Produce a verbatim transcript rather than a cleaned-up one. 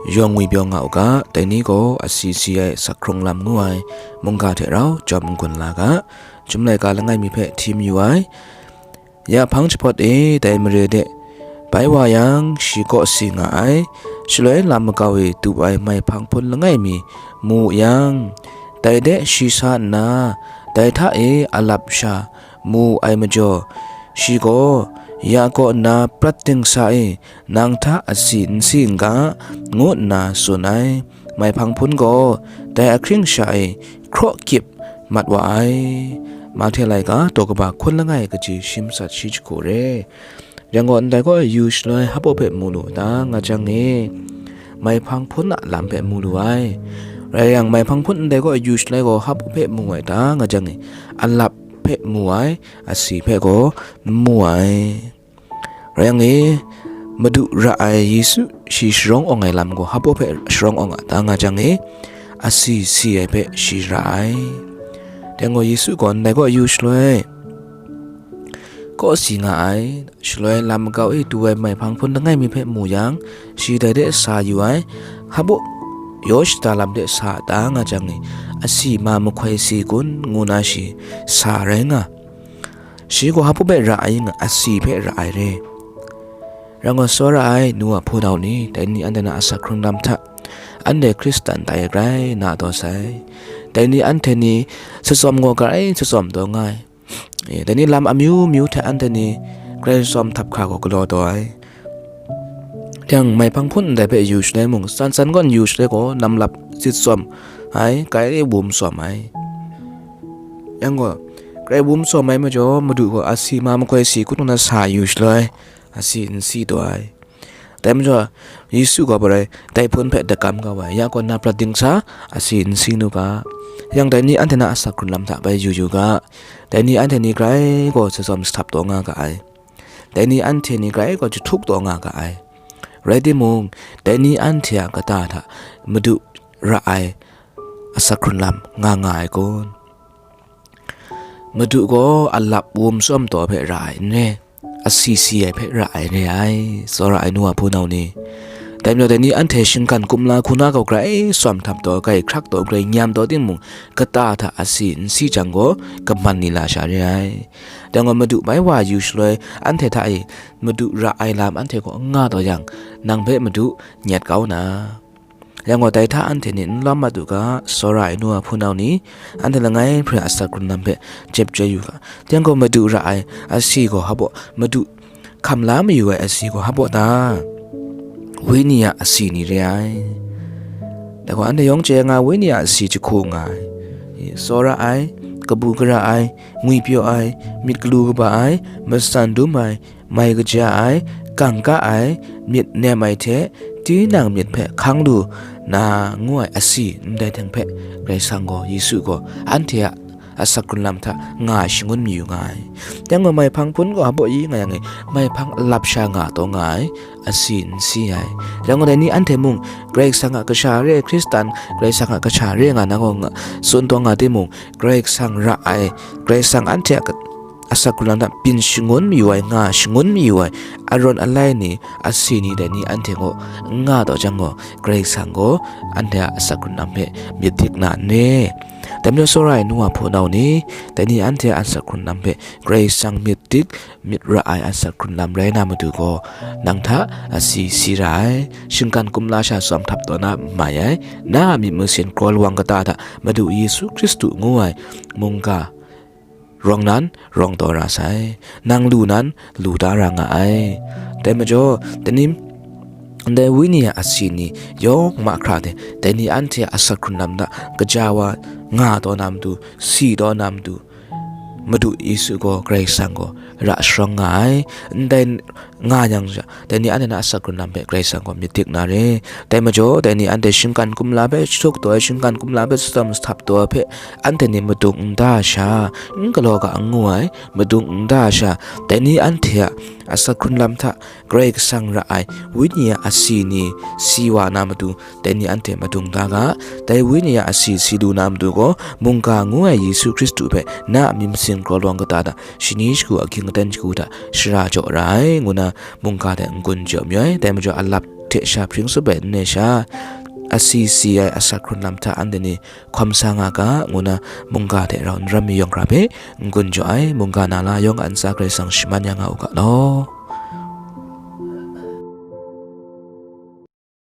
yawng ngwi pyaw nga u ga, dai ni gaw asi si ai asak hkrung lam ngu ai mungga hte rau jawm n-gun la ga, Chyum laika langai mi hpe hti mayu ai. Ya hpang jahpawt e, dai mare de bai wa yang, shi kaw si nga ai. Shaloi lam makau e du ai maihpang hpun langai mi mu yang, dai de shi sa nna, dai hta e alap sha mu ai majaw, shi gaw, "Ya kaw nna prat dingsa e, nang hta asi n si n ga," ngu nna tsun ai. Maihpang hpun gaw dai ahkring sha e hkraw kyip mat wa ai. Mahte laika daw kaba hkun langai kaji shi matsat shi jahku re. Yang gaw ndai gaw yu shaloi hpaw hpe mu lu ta nga jang e, maihpang hpun a lam hpe mu lu ai. Rai yang, maihpang hpun ndai gaw yu shaloi gaw hpaw hpe mu ai ta nga jang e, alap hpe mu ai, asi hpe gaw n mu ai. Rai yang e, Madu ra ai Yesu shi sharawng awng ai lam gaw hpaw hpe sharawng awng a ta nga jang e, asi si ai hpe shi ra ai. Dai gaw Yesu gaw ndai gaw yu shaloi, kaw si nga ai, shaloi lam makau e du ai maihpang hpun langai mi hpe mu yang, shi dai de sa yu ai, hpaw yaw shada lam de sa a ta nga jang e, asi ma mahkoi si kun ngu na shi sa rai nga. Shi gaw hpaw hpe ra ai nga, asi hpe ra ai re. Rai nga, tsawra ai nu a hpunau ni, dai ni anhte na asak hkrung lam hta, anhte Hkristan tai grai na taw sai. Dai ni anhte ni tsawm gaw grai tsawm taw nga ai. E, dai ni lam amyu myu hte anhte ni grai tsawm htap hkra gaw galaw taw ai. Yang maihpang hpun ndai hpe yu shaloi mung, tsan tsan gaw n yu shaloi gaw, namlap tsit tsawm ai, grai wum tsawm ai. Yang gaw, grai wum tsawm ai majaw, Madu gaw asi ma mahkoi si kun ngu na sa yu shaloi, asi n si taw ai. Dai majaw, Yesu gaw garai dai hpun hpe dagam kau ai, ya gaw na prat dingsa, asi n si nu ga. Yang dai ni anhte na asak hkrung lam hta bai yu yu ga. Dai ni anhte ni grai gaw tsawm htap taw nga ga ai. Dai ni anhte ni grai gaw jahtuk taw nga ga ai. Rai timung, dai ni anhte a kata hta Madu ra ai asak hkrung lam nga nga ai kun? Madu gaw alap wum tsawm taw hpe ra ai n re, asi si ai hpe ra ai re ai, tsawra ai nu a hpunau ni. Dai majaw, dai ni anhte shinggan kumla hku na gaw grai tsawm htap taw, grai hkrak taw, grai nyam taw timung, kata hta asi n si jang gaw, kaman ni la sha re ai. Dai gaw, Madu bai wa yu shaloi, anhte hta e Madu ra ai lam anhte gaw n nga taw yang, nang hpe Madu nyet kau na. Yang gaw, dai hta anhte ni n lawm mat u ga, tsawra ai nu a hpunau ni, anhte langai hpe asak hkrung lam hpe jep chyoi yu ga. Yang gaw, Madu ra ai asi gaw hpaw, Madu hkam la mayu ai asi gaw hpaw ta? Wenyi a asi ni re ai. Dai gaw, anhte yawng chye nga ai Wenyi a asi jahku nga ai. Tsawra ai, kabu gara ai, ngwipyaw ai, myit galu kaba ai, matsan dum ai, mai kaja ai, kangka ai, myit nem ai hte, tinang myit hpe hkang lu na ngu ai asi ndai hteng hpe, Karai Kasang gaw, Yesu gaw, anhte a asak hkrung lam hta nga ai shangun mayu nga ai. Yang gaw, maihpang hpun gaw hpaw i nga yang e, maihpang alap sha nga taw nga ai, asi n si ai. Yang gaw, dai ni anhte mung, Karai Kasang a kasha re ai, Hkristan Karai Kasang a kasha re nga na gaw nga, tsun taw nga timung, Karai Kasang ra ai, Karai Kasang anhte a ka-, asak hkrung lam hta byin shangun mayu ai, nga shangun mayu ai, arawn alai ni, asi ni, dai ni anhte gaw n nga taw jang gaw, Karai Kasang gaw anhte a asak hkrung lam hpe myit dik na n re? Dai majaw, tsawra ai nu a hpunau ni, dai ni anhte a asak hkrung lam hpe Karai Kasang myit dik, myit ra ai asak hkrung lam rai na matu gaw, nang hta asi si ra ai, shinggan kumla sha tsawm htap taw na n mai ai, na a myit masin kraw lawang kata hta Madu Yesu Hkristu ngu ai mungga rawng nan rawng taw ra sai, nang lu nan lu da ra nga ai. Dai majaw, dai ni, ndai Wenyi a asi ni yawng mahkra de, dai ni anhte a asak hkrung lam hta kaja wa nga taw na matu, si taw na matu, Madu Yesu gaw, Karai Kasang gaw ra sharawng nga ai. Ndai nga yang sha, dai ni anhte na asak hkrung lam hpe Karai Kasang gaw myit dik na re. Dai majaw, dai ni anhte shinggan kumla hpe jahtuk taw ai, shinggan kumla hpe tsawm htap taw ai hpe, anhte ni madung n da sha, n galaw ga n ngu ai, madung n da sha, dai ni anhte a asak hkrung lam hta Karai Kasang ra ai Wenyi a asi ni si wa na matu, dai ni anhte madung da ga. Dai Wenyi a asi si lu na matu gaw, mungga ngu ai Yesu Hkristu hpe na a myit masin kraw lawang kata hta, shani shagu a ging aten shagu hta shara jaw ra ai, ngu na mungga hte n-gun jaw mayu ai. Dai majaw, alap hte sha hpring tsup ai n re sha, asi si ai asak hkrun lam hta anhte ni hkawm sa nga ga, ngu na mungga hte rau n ram mi yawng hkra hpe n-gun jaw ai, mungga na la yawng a ntsa Karai Kasang shaman ya nga u ga law.